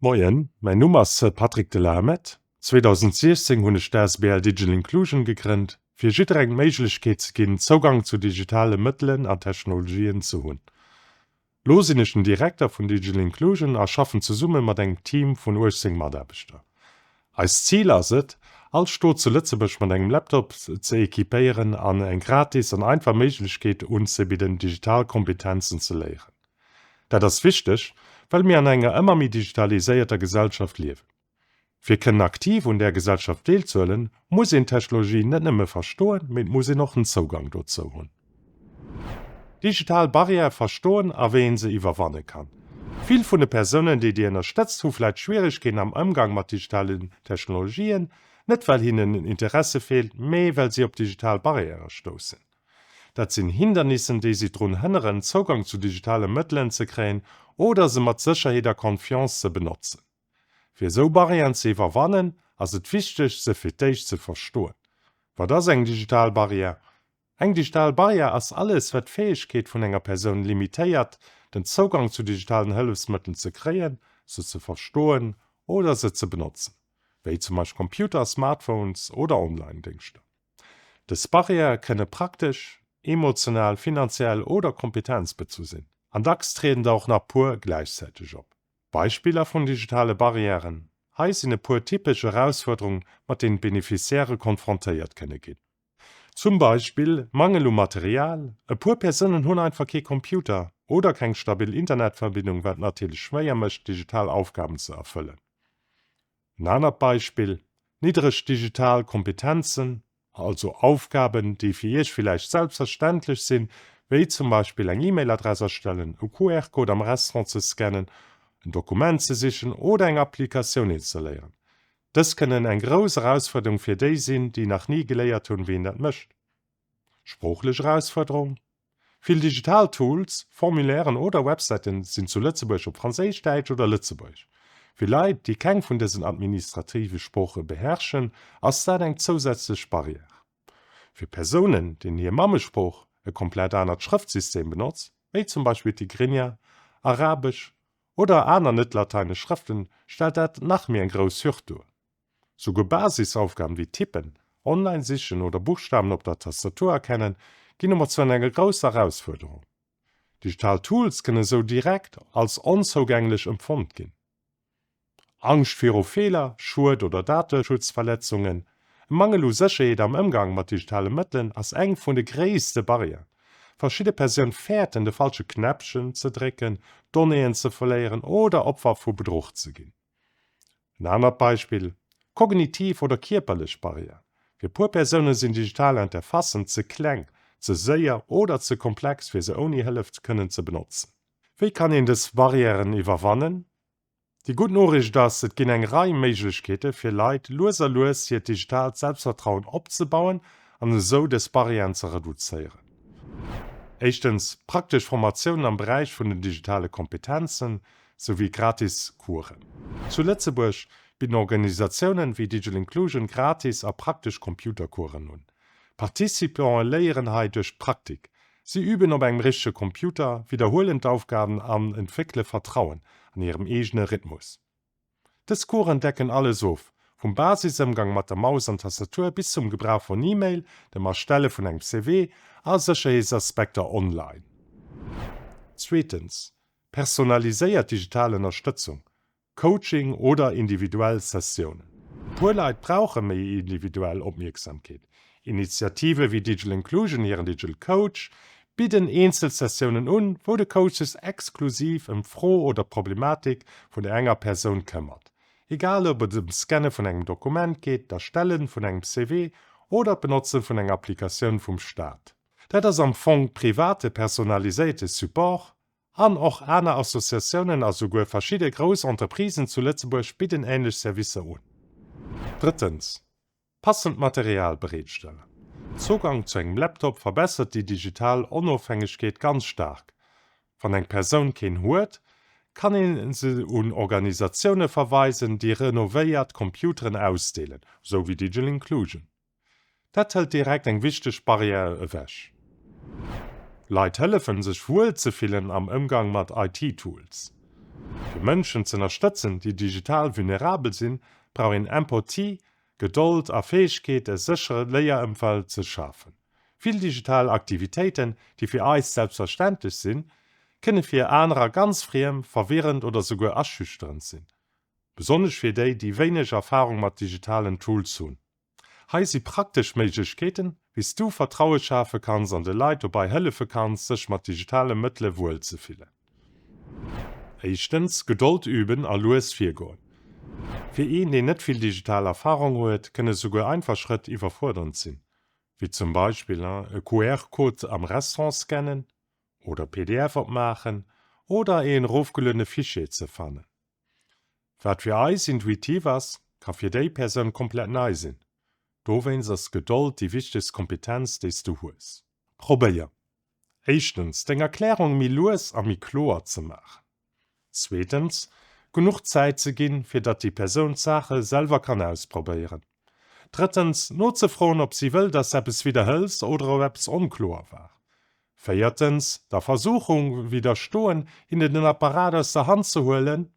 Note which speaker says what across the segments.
Speaker 1: Moien, mäin Numm ass Patrick de Lahamet. 2016 hunn ech d'asbl Digital Inclusion gegrënnt, fir jidderengem d'Méiglechkeet ze ginn, Zougang zu digitale Mëttelen an Technologien ze hunn. Lo sinn ech den Direkter vun Digital Inclusion a schaffen zesumme mat engem Team vun 18 Mataarbechter. Eist Zil ass et, all Stot zu Lëtzebuerg mat engem Laptop ze equipéieren an eng gratis an einfach Méiglechkeet unzebidden, digital Kompetenzen ze léieren. Dat ass wichteg, well mir an enger ëmmer méi digitaliséierter Gesellschaft liewen. Fir kënnen aktiv un där Gesellschaft deelzehuelen, muss een d'Technologie net nëmme verstoen, mee et muss een och den Zougang dozou hunn. Digital Barrièrë verstoen a wéi een se iwwerwanne kann. Vill vun de Persounen, déi Dir ënnerstëtzt, hu vläicht Schwieregkeeten am Ëmgang mat digitalen Technologien, net well hinnen den Interesse feelt, mee well si op digital Barrièrë stoussen. Dat sinn Hindernissen, déi si drun hënneren, Zougang zu digitale Mëttelen ze kréien oder se mat Sécherheet a Confiance ze benotzen. Fir esou Barrièren ze iwwerwannen, ass et wichteg, se fir d'éischt ze verstoen. Wat ass eng digital Barrière? Eng digital Barrière ass alles, wat d'Fäegkeet vun enger Persoun limitéiert, den Zougang zu digitalen Hëllefsmëttelen ze kréien, se ze verstoen oder se ze benotzen, wéi zum Beispill Computer, Smartphones oder Online-Déngschter. Dës Barrièrë kënne praktesch, emotional, finanziell oder kompetenzbezu sinn, an dacks trieden der och nach puer gläichzäiteg op. Beispiller vun digitale Barrièren, Hei sinn e puer typesch Erausfuerderungen, mat deenen d'Beneficiairë konfrontéiert kënne ginn. Zum Beispill Mangel u Material, e puer Persounen hunn einfach kee Computer oder keng stabil Internetverbindung, wat natierlech schwéier mécht, digital Aufgaben ze erfëllen. En anert Beispill, Niddereg digital Kompetenzen, also Aufgaben, déi fir Iech villäicht selbstverständlech sinn, wéi zum Beispill eng E-Mail-Adress erstellen, e QR-Code am Restaurant ze scannen, en Dokument ze sichen oder eng Applikatioun installéieren. Dës kënnen eng grouss Erausfuerderung fir déi sinn, déi nach ni geléiert hunn, wéi een dat mécht. Sproochlech Erausfuerderung, Vill digital Tools, Formulairen oder Websäiten sinn zu Lëtzebuerg op Franséisch, Däitsch oder Lëtzebuergesch. Fir Leit, déi keng vun dësen administrative Sprooche beherrschen, ass dat eng zousätzlech Barrière. Fir Persounen, deenen hir Mammesprooch e komplett anert Schrëftsystem benotzt, wéi zum Beispill Tigrinya, Arabesch oder aner net-lateinesch Schrëften, stellt dat nach méi eng grouss Hürd duer. Souguer Basisaufgaben wéi Tippen, online sichen oder Buchstaben op der Tastatur erkennen, ginn emol zu enger grousser Erausfuerderung. Digital Tools kënnen esou direkt als onzougänglech empfonnt ginn. Angscht viru Feeler, Schued oder Dateschutzverletzungen, E Mangel u Sécherheet am Ëmgang mat digitale Mëttelen ass eng vun de gréisste Barrièren. Verschidde Persoun fäerten, de falsche Knäppchen ze drécken, Donnéeën ze verléieren oder Opfer vu Bedruch ze ginn. En anert Beispill, Kognitiv oder kierperlech Barrièren. Fir puer Persoune sinn digital Interfacen ze kleng, ze séier oder ze komplex fir se ouni Hëllef kënnen ze benotzen. Wéi kann een dës Barrièren iwwerwannen? Déi gutt Noriicht ass, et ginn eng Rei Méiglechkeete fir Leit lues a lues hiert digitaalt Selbstvertrauen opzebauen an esou dës Barrièren ze reduzéieren. Éischtens, praktesch Formatiounen am Beräich vun den digitale Kompetenzen, souwéi gratis Coursen. Zu Lëtzebuerg bidden Organisatiounen wéi Digital Inclusion gratis a praktesch Computercoursen un. D'Participante léieren hei duerch d'Praktik. Si üben op engem richtege Computer, widderhuelen d'Aufgaben an entwéckele Vertrauen an hirem eegene Rhythmus. Dës Coursen decken alles of, vum Basisëmgang mat der Maus an Tastatur bis zum Gebrauch vun E-Mail, dem Erstelle vun engem CV a Sécherheetsaspekter online. Zweetens, Personaliséiert digital Ënnerstëtzung, Coaching oder individuell Sessiounen. Puer Leit brauche méi individuell Opmierksamkeet. Initiative wéi Digital Inclusion hiren Digital Coach bidden eenzel Sessiounen un, wou de Coach sech exklusiv ëm d'Fro oder d'Problematik vun der enger Persoun këmmert. Egal ob et ëm d'Scanne vun engem Dokument geet, d'Erstelle vun engem CV oder d'Benotze vun enger Applikatioun vum Staat. Dat ass am Fong private personaliséierte Support. An och aner Associatiounen a souguer verschidde grouss Entreprisen zu Lëtzebuerg bidden änlech Servicer un. Drëttens, passend Material bereetstellen. Zougang zu engem Laptop verbessert déi digital Onofhängegkeet ganz staark. Wann eng Persoun keen huet, kann ee se un Organisatioune verweisen, déi renovéiert Computeren ausdeelen, sou wéi Digital Inclusion. Dat hëlt direkt eng wichteg Barrière ewech. Leit hëllefen, sech wuel ze fillen am Ëmgang mat IT-Tools. Fir Mënschen z'ënnerstëtzen, déi digital vulnerabel sinn, brauch een Empathie, Gedold a Fäegkeet, e séchere Léierëmfeld ze schafen. Vill digital Aktivitéiten, déi fir eis selbstverständlech sinn, kënne fir anerer ganz friem, verwirrend oder souguer aschüchterend sinn. Besonnesch fir déi, déi wéineg Erfarung mat digitalen Tools hunn. Hei si praktesch Méiglechkeeten, wéi s du Vertraue schafe kanns an de Leit dobei hëllefe kanns, sech mat digitale Mëttele wuel ze fillen. Éischtens, Gedold üben a lues virgoen. Fir een, deen net vill digital Erfarung huet, kënne souguer einfach Schrëtt iwwerfuerdernd sinn, wéi zum Beispill e QR-Code am Restaurant scannen oder pdf opmaachen oder een erofgeluedene Fichier ze fannen. Wat fir eis intuitiv ass, ka fir déi Persoun komplett nei sinn. Dowéinst ass Gedold déi wichtegst Kompetenz, déi s du hues. Probéier, éischtens, deng Erklärung méi lues a méi kloer ze maachen. Zweetens, genuch Zäit ze ginn, fir datt déi Persoun d'Saache selwer kann ausprobéieren. Drëttens, nozefroen, ob si wëll, datt s eppes widderhëls oder ob eppes onkloer war. Véiertens, der Versuchung widderstoen, hinnen den Apparat aus der Hand ze huelen.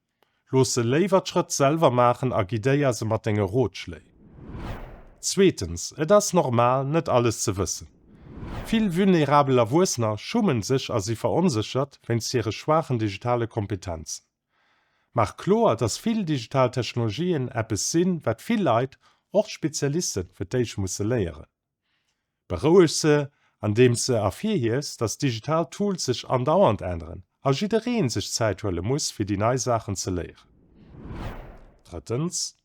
Speaker 1: Looss se léiwer d'Schrëtt selwer maachen a guidéier se mat denge Rotschléi. Zweetens, et ass normal, net alles ze wëssen. Vill vulnerabel Erwuessener schummen sech a si veronséchert wéinst hire schwaachen digitale Kompetenzen. Maach kloer, dass vill digital Technologien eppes sinn, wat vill Leit, och Spezialisten, fir d'éischt musse léieren. Beroueg se, andeems se ervirhiefs, dass digital Tools sech andauernd änneren a jidderee sech Zäit huele muss, fir déi nei Saachen ze léieren. Drëttens,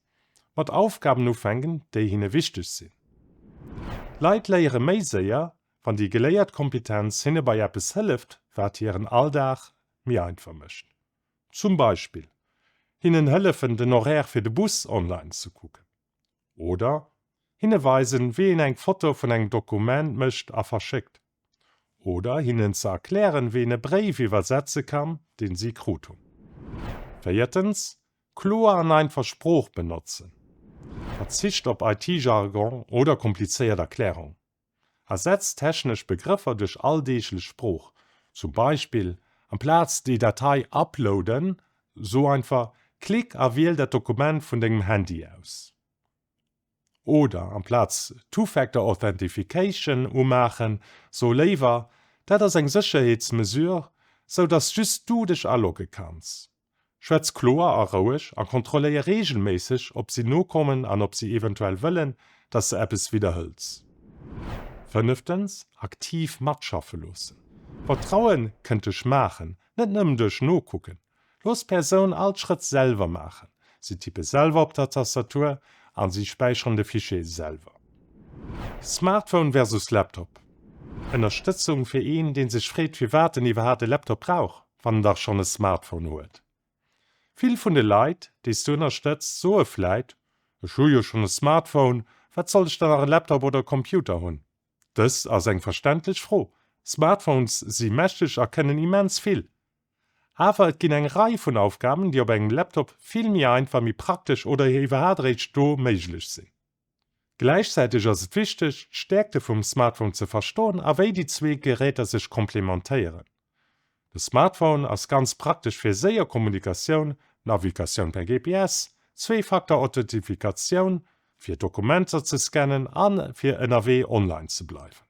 Speaker 1: mat Aufgaben ufänken, déi hinne wichteg sinn. Leit léiere méi séier, wann déi geléiert Kompetenz hinne bei eppes hëlleft, wat hiren Alldag méi einfach mécht. Zum Beispill hinnen hëllefen, den Horaire fir de Bus online ze kucken. Oder hinne weisen, wéi een eng Foto vun engem Dokument mécht a verschéckt. Oder hinnen ze erklären, wéi een e Bréif iwwersetze kann, deen si krut hunn. Véiertens, kloer an einfach Sprooch benotzen. Verzicht op IT-Jargon oder komplizéiert Erklärungen. Ersetzt technesch Begrëffer duerch alldeeglech Sprooch. Zum Beispill, amplaz déi Datei uploaden, so einfach Klick a wiel dat Dokument vun dengem Handy aus. Oder amplaz Two-Factor Authentification umaachen, so léiwer Dat ass eng Sécherheetsmesure, sou dass just du dech alogge kanns. Schwätz kloer a roueg a kontrolléier reegelméisseg, ob si nokommen an ob si eventuell wëllen, dass de eppes widderhëls. Fënneftens, aktiv matschaffe loossen. Vertraue kënnt duerch Maachen, net nëmmen duerch Nokucken. Looss d'Persoun all d'Schrëtt selwer maachen. Si tippe selwer op der Tastatur a si späicheren de Fichier selwer. Smartphone versus Laptop, Ënnerstëtzung fir een, dee sech freet, firwat en iwwerhaapt e Laptop brauch. Wann en dach schonn e Smartphone huet. Vill vun de Leit, déi s du ënnerstëtz, soe vläit, Ech hu jo schonn e Smartphone, wat soll ech dann nach e Laptop oder e Computer hunn? Dëst ass eng verständlech Fro. Smartphones si mächteg a kënnen immens vill. Awer et ginn eng Rei vun Aufgaben, déi op engem Laptop vill méi einfach, méi praktesch oder iwwerhaat eréischt do méiglech sinn. Gläichzäiteg ass et wichteg, d'Stäerkte vum Smartphone ze verstoen a wéi déi zwee Geräter sech komplementéieren. De Smartphone ass ganz praktesch fir séier Kommunikatioun, Navigatioun per GPS, Zwee-Faktor-Authentifikatioun, fir Dokumenter ze scannen a fir ënnerwee online ze bleiwen.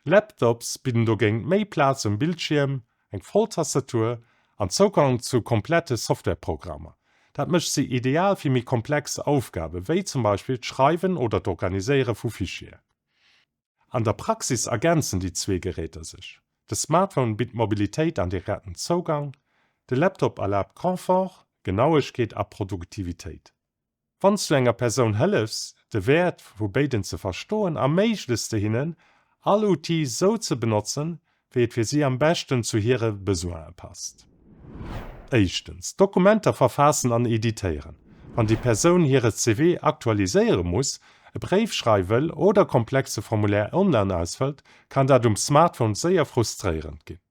Speaker 1: Laptops bidden dogéint méi Plaz um Bildschierm, eng voll Tastatur an Zougang zu komplette Softwareprogrammer. Dat mécht si ideal fir méi komplex Aufgabe wéi zum Beispill d'Schreiwen oder d'Organiséiere vu Fichieren. An der Praxis ergänzen déi zwee Geräter sech, De Smartphone bitt Mobilitéit an direkten Zougang, de Laptop erlaabt Confort, Genauegkeet a Produktivitéit. Wann s du enger Persoun hëllefs, de Wäert vu béiden ze verstoen, erméiglechts de hinnen, all Outil sou ze benotzen, wéi et fir si am beschten zu hire Besoine passt. Éischtens, Dokumenter verfaassen an editéieren. Wann déi Persoun hire CV aktualiséiere muss, e Bréif schreiwe wëll oder komplexe Formulaire online ausfëllt, kann dat um Smartphone séier frustréierend ginn.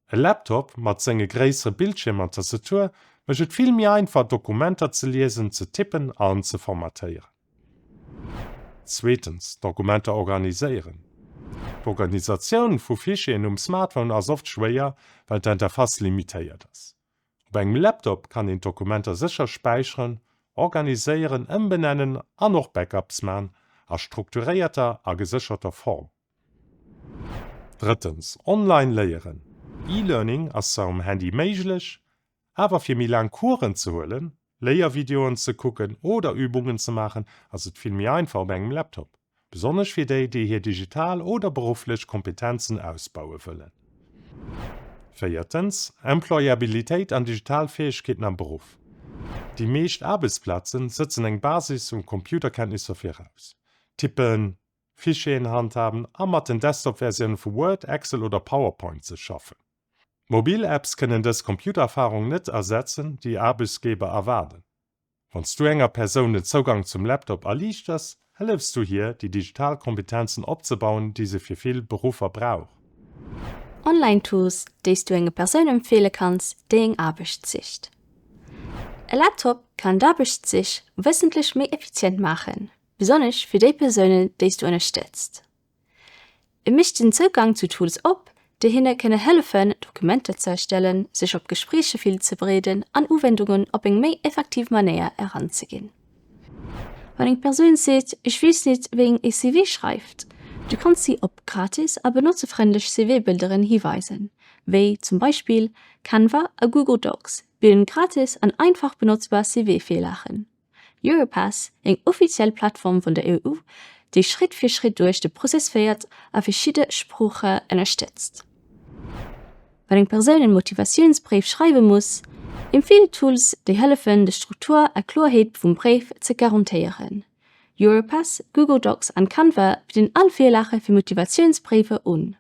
Speaker 1: E Laptop mat senge gréissere Bildschierm an Tastatur mécht et vill méi einfach Dokumenter ze liesen, ze tippen an ze formatéieren. Zweetens, Dokumenter organiséieren. D'Organisatioun vu Fichieren um Smartphone ass oft schwéier, well d'Interface limitéiert ass. Op engem Laptop kann een d'Dokumenter sécher späicheren, organiséieren, ëmbenennen an och Backups man, a strukturéierter a gesécherter Form. Drëttens, Online léieren. E-Learning ass zwar um Handy méiglech, awer fir méi laang Coursen ze huelen, Léiervideoen ze kucken oder Übungen ze maachen, ass et vill méi einfach op engem Laptop. Besonnesch fir déi, déi hir digital oder berufflech Kompetenzen ausbaue wëllen. Véiertens, Employabilitéit an digital Fäegkeeten am Beruff. Déi meescht Aarbechtsplazen sëtzen eng Basis u Computerkenntnisser viraus. Tippen, Fichieren handhaben a mat den Desktop-Versioune vu Word, Excel oder PowerPoint ze schaffen. Mobil Apps kënnen dës Computererfarung net ersetzen, déi Aarbechtsgeber erwaarden. Wann s du enger Persoun den Zougang zum Laptop erliichters, hëllefs du hir, déi digital Kompetenzen opzebauen, déi se fir vill Beruffer brauch.
Speaker 2: Online-Tools, déi s du enger Persoun empfeele kanns, déi eng Aarbecht sicht. E Laptop kann d'Aarbechtssich wëssentlech méi effizient maachen, besonnesch fir déi Persounen, déi s du ënnerstëtzt. E mécht den Zougang zu Tools op, déi hinne kënne hëllefen, Dokumenter ze erstellen, sech op Gespréicher virzebereeden an Uwendungen op eng méi effektiv Manéier eranzeginn. Wann eng Persoun seet, Ech weess net, wéi een e CV schreift, du kanns si op gratis a benotzerfrëndlech CV-Builderen hiweisen, wéi zum Beispill Canva a Google Docs bidden gratis an einfach benotzbar CV-Virlagen. Europass, eng offiziell Plattform vun der EU, déi Schritt fir Schritt duerch de Prozess féiert a verschidde Sprooche ënnerstëtzt. Wann eng Persoun en Motivatiounsbréif schreiwe muss, empfeelt Tools, déi hëllefen, de Struktur a Kloerheet vum Bréif ze garantéieren. Europass, Google Docs an Canva bidden all Virlage fir Motivatiounsbréiwer un.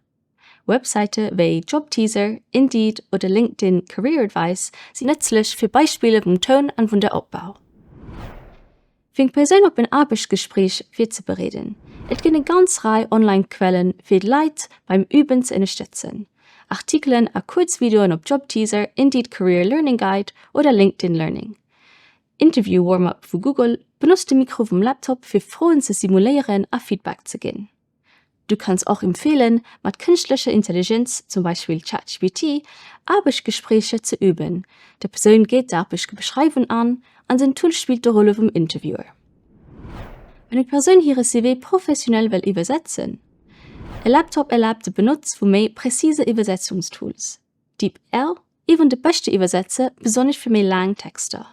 Speaker 2: Websäite wéi Jobteaser, Indeed oder LinkedIn Career Advice sinn nëtzlech fir Beispiller vum Toun an vun der Opbau. Fir eng Persoun op en Aarbechtsgespréich virzebereeden, Et ginn eng ganz Rei Online-Quellen, fir d'Leit beim Üben ze ënnerstëtzen, Artikelen a kuerz Videoen op Jobteaser, Indeed Career Learning Guide oder LinkedIn Learning. Interview Warm-up vu Google, Benotzt de Mikro vum Laptop fir Froen ze simuléieren a Feedback ze ginn. Du kanns och empfeelen, mat kënschtlecher Intelligenz, zum Beispill ChatGPT, Aarbechtsgespréicher ze üben. Der Persoun geet d'Aarbechtsbeschreiwung an, an den Tool spillt de Rolle vum Interviewer. Wann eng Persoun hire CV professionell wëll iwwersetzen, E Laptop erlaabt de Benotz vu méi präzise Iwwersetzungstools. DeepL, ee vun de beschte Iwwersetzer, besonnesch fir méi laang Texter.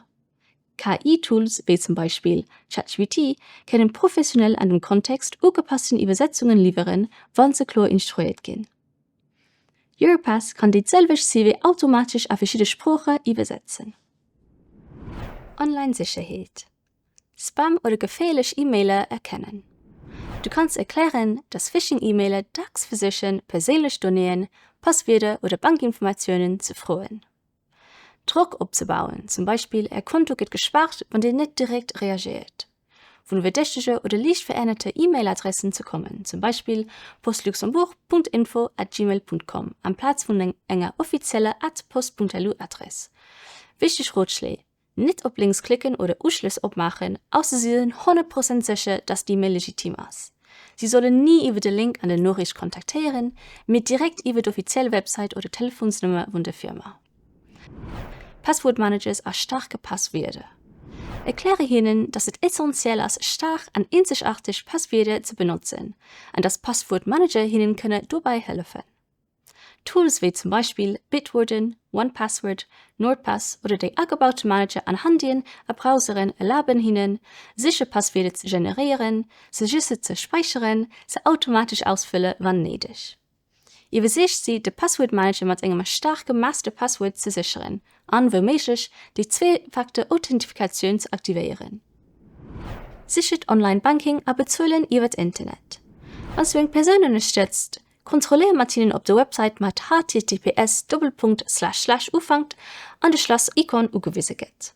Speaker 2: KI-Tools wéi zum Beispill ChatGPT kënnen professionell an dem Kontext ugepassten Iwwersetzungen liwweren, wann se kloer instruéiert ginn. Europass kann déi d'selwecht CV automatesch a verschidde Sprooche iwwersetzen. Online-Sécherheet, Spam oder geféierlech E-Mailer erkennen. Du kanns erklären, dass Phishing-E-Mailer dacks versichen, perséinlech Donnéeën, Passwierder oder Bankinformatiounen ze froen. Drock opzebauen, zum Beispill Är Konto gëtt gespaart, wann Dir net direkt reagéiert. Vun verdächtege oder liicht verännerte E-Mail-Adressen ze kommen, zum Beispill postluxembourg.info at gmail.com amplaz vun enger offizieller at post.lu Adress. Wichteg Rotschléi, Net op Links klicken oder Uschlëss opmaachen, ausser si sinn 100 Prozent sécher, dass d'E-Mail legitim ass. Si sollen ni iwwer de Link an der Noriicht kontaktéieren, mee direkt iwwer d'offiziell Websäit oder Telefonsnummer vun der Firma. Passwuertmanagers a staarke Passwierder. Erkläre hinnen, dass et essentiell ass, staark an eenzegaarteg Passwierder ze benotzen an dass Passwuertmanager hinnen kënne dobäi hëllefen. Tools wéi zum Beispill Bitwarden, OnePassword, NordPass oder déi agebaute Manager an Handyen a Browseren erlaben hinnen, sécher Passwierder ze generéieren, se sécher ze späicheren, se automatesch ausfëlle wann néideg. Iwwersiicht si, de Passwuertmanager mat engem staarke Master-Passwuert ze sécheren an, wou méiglech, déi Zwee-Facteur-Authentifikatioun ze aktivéieren. Sichert Online-Banking a Bezuelen iwwert Internet. Wann s du eng Persoun ënnerstëtzt, Kontrolléier mat hinnen op der Website mat https Doppelpunkt Slash Slash ufankt an de Schlass Icon ugewise gëtt.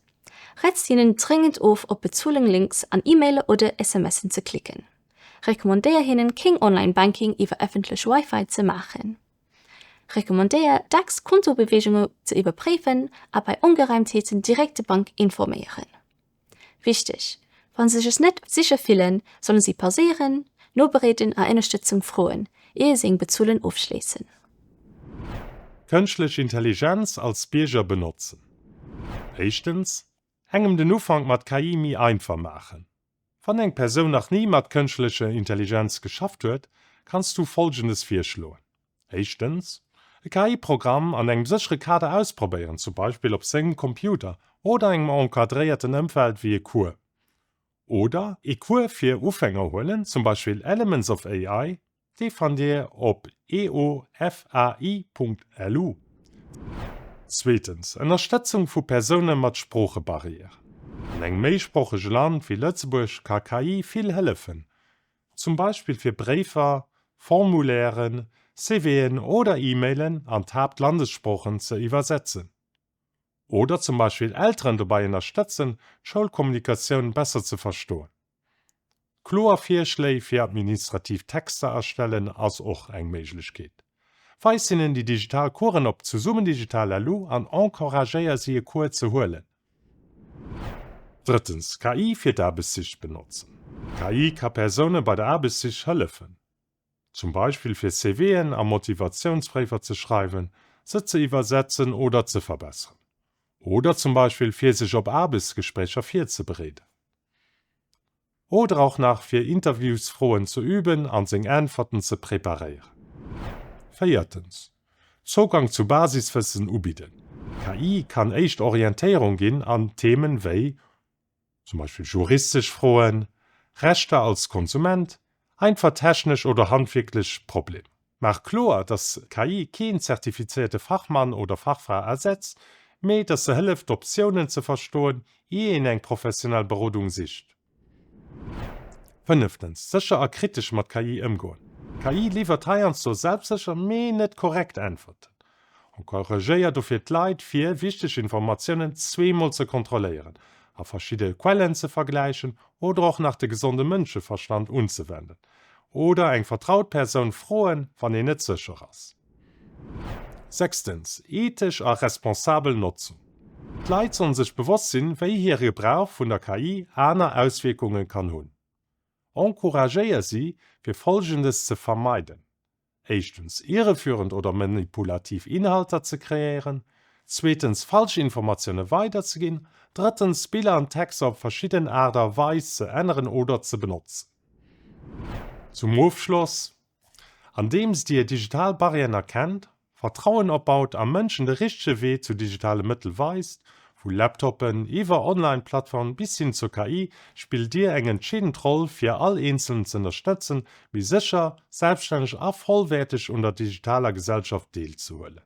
Speaker 2: Retst hinnen dréngend of op Bezuelung-Links an E-Mailer oder SMSen ze klicken. Recommandéier hinnen keng Online-Banking iwwer ëffentlech Wi-Fi ze maachen. Recommandéier dacks Kontobeweegunge ze iwwerpréifen a bei Ongereimtheeten direkt de Bank informéieren. Wichteg, Wa se sech net sécher fillen, solle si pauséieren, nobereeden a Ënnerstëtzung froen, ier si eng Bezuelen ofschléissen.
Speaker 1: Kënschtlech Intelligenz als Bierger benotzen. Éischtens, engem den Ufank mat KI méi einfach maachen. Wann eng Persoun nach ni mat kënschtlecher Intelligenz geschafft huet, kanns du Folgendes virschloen, Éischtens, e KI-Programm an engem séchere Kader ausprobéieren, zum Beispill op sengem Computer oder engem encadréierten Ëmfeld wéi e Cours. Oder ee Cours fir Ufänger huelen, zum Beispill Elements of AI, Dee fannt Dir op eofai.lu. Zweetens, Ënnerstëtzung vu Persoune mat Sproochebarrièren. An engem méisproochege Land wéi Lëtzebuerg ka KI vill hëllefen, zum Beispill fir Bréifer, Formulairen, CVen oder E-Mailen an d'Haaptlandessproochen ze iwwersetzen. Oder zum Beispill Elteren dobäi ënnerstëtzen, d'Schoulkommunikatioun besser ze verstoen. Kloer Virschléi fir administrativ Texter erstellen ass och eng Méiglechkeet. Weis hinnen déi digital Coursen op zesummendigital.lu an encouragéier si e Cours ze huelen. Drëttens, KI fir d'Aarbechtssich benotzen. KI ka Persoune bei der Aarbechtssich hëllefen. Zum Beispill fir CVen a Motivatiounsbréifer ze schreiwen, se ze iwwersetzen oder ze verbesseren. Oder zum Beispill fir sech op Aarbechtsgespréicher virzebereeden. Oder och nach fir Interviewsfroen ze üben an seng Äntwerten ze preparéieren. Véiertens, Zougang zu Basiswëssen ubidden. KI kann éischt Orientéierung ginn an Themen wéi zum Beispill juristesch Froen, Rechter als Konsument, einfach technesch oder handwierklech Problemer. Maach kloer, dass KI keen zertifizéierte Fachmann oder Fachfra ersetzt, mee dass se hëlleft, d'Optiounen ze verstoen, ier een eng professionell Berodung sicht. Fënneftens, sécher a kritesch mat KI ëmgoen. KI liwwert heiansdo selbstsécher, mee net korrekt Äntwerten. Encouragéier dofir d'Leit, fir wichteg Informatiounen zweemol ze kontrolléieren, a verschidde Quellen ze vergläichen oder och nach de gesonde Mënscheverstand unzewenden. Oder eng vertraut Persoun froen, wann een net sécher ass. Sechstens, ethesch a responsabel Notzung. D'Leit sollen sech bewosst sinn, wéi hire Gebrauch vun der KI aner Auswierkunge kann hunn. Encouragéier si, fir Folgendes ze vermeiden, Éischtens, irreführend oder manipulativ Inhalter ze kreéieren, zweetens, falsch Informatioune weiderzeginn, drëttens, Biller an Texter op verschidden Aart a Weis ze änneren oder ze benotzen. Zum Ofschloss, Andeems Dir digital Barrièren erkennt, Vertrauen opbaut a Mënschen de richtege Wee zu digitale Mëttel weist, vu Laptoppen iwwer Online-Plattformen bis hin zur KI, spillt Dir eng entscheedend Roll, fir all Eenzelen z'ënnerstëtzen, méi sécher, selbststänneg a vollwäerteg un der digitaler Gesellschaft deelzehuelen.